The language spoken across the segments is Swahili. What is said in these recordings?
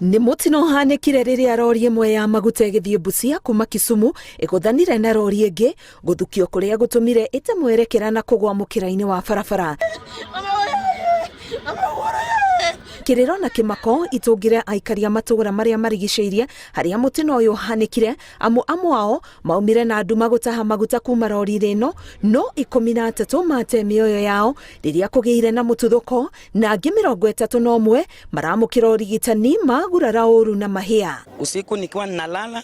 Nĩ mũtino ũhanĩkire rĩrĩa rori ĩmwe ya maguta ĩgĩthiĩ Busia kuma Kisumu ĩgũthanire na rori ĩngĩ, gũthukio kũrĩa gũtũmire ĩte mwerekera na kũgwa mũkĩra-inĩ wa barabara. Kĩrĩro na kĩmako itũngire aikari a matũũra marĩa marigicĩirie harĩa mũtino ũyũ ũhanĩkire, amu amwe ao maumire na nduma gũtaha maguta kuma rori-inĩ ĩno, no 13 mate mĩoyo yao rĩrĩa kũgĩire na mũtuthũko, na angĩ 31 maramũkĩra ũrigitani magurara ũru na mahĩa. Usiku nikiwa ninalala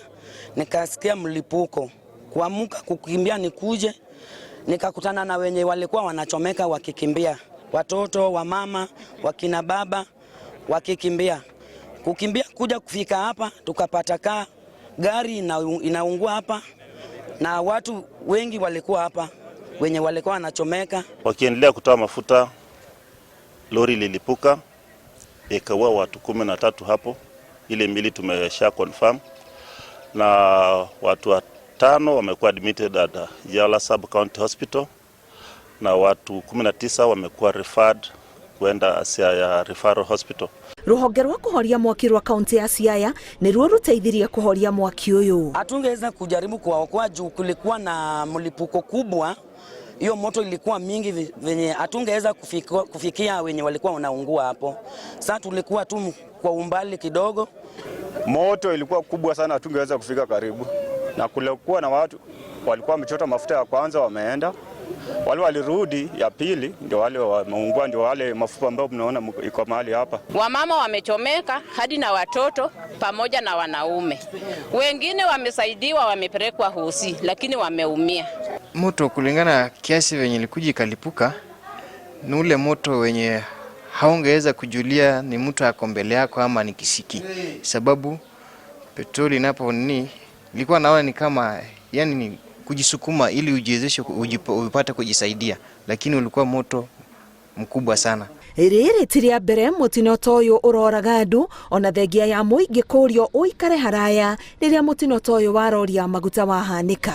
nikasikia mlipuko, kuamuka kukimbia nikuje nikakutana na wenye walikuwa wanachomeka wakikimbia, watoto wa mama wakina baba wakikimbia kukimbia kuja kufika hapa tukapata kaa gari inaungua hapa na watu wengi walikuwa hapa wenye walikuwa wanachomeka. Wakiendelea kutoa mafuta, lori lilipuka ikaua watu 13 hapo, ile mbili tumesha confirm, na watu 5 wamekuwa admitted at Yala Sub County Hospital na watu 19 wamekuwa referred kwenda Siaya Referral Hospital. Ruhonge rwa kuhoria mwaki rwa kaunti ya Siaya nĩruo ruteithirie kuhoria mwaki uyu. Hatungeweza kujaribu kuwaokoa juu kulikuwa na mlipuko kubwa, hiyo moto ilikuwa mingi venye hatungeweza kufikia wenye walikuwa wanaungua hapo. Sasa tulikuwa tu kwa umbali kidogo. Moto ilikuwa kubwa sana, hatungeweza kufika karibu, na kulikuwa na watu walikuwa wamechota mafuta ya kwanza wameenda, wale walirudi ya pili ndio wale wameungua, ndio wale mafupa ambao mnaona iko mahali hapa. Wamama wamechomeka hadi na watoto pamoja na wanaume. Wengine wamesaidiwa, wamepelekwa hosi, lakini wameumia. Moto kulingana kiasi venye ilikuja ikalipuka, ni ule moto wenye haungeweza kujulia ni mtu ako mbele yako ama ni kisiki, sababu petroli inapo nini ilikuwa naona ni kama yani ni kujisukuma ili ujiwezeshe upate kujisaidia, lakini ulikuwa moto mkubwa sana. Rĩrĩ ti rĩa mbere mũtino ta ũyũ ũroraga andũ, ona thengia ya mũingĩ kũũrio ũikare haraya rĩrĩa mũtino ta ũyũ wa rori ya maguta wahanĩka.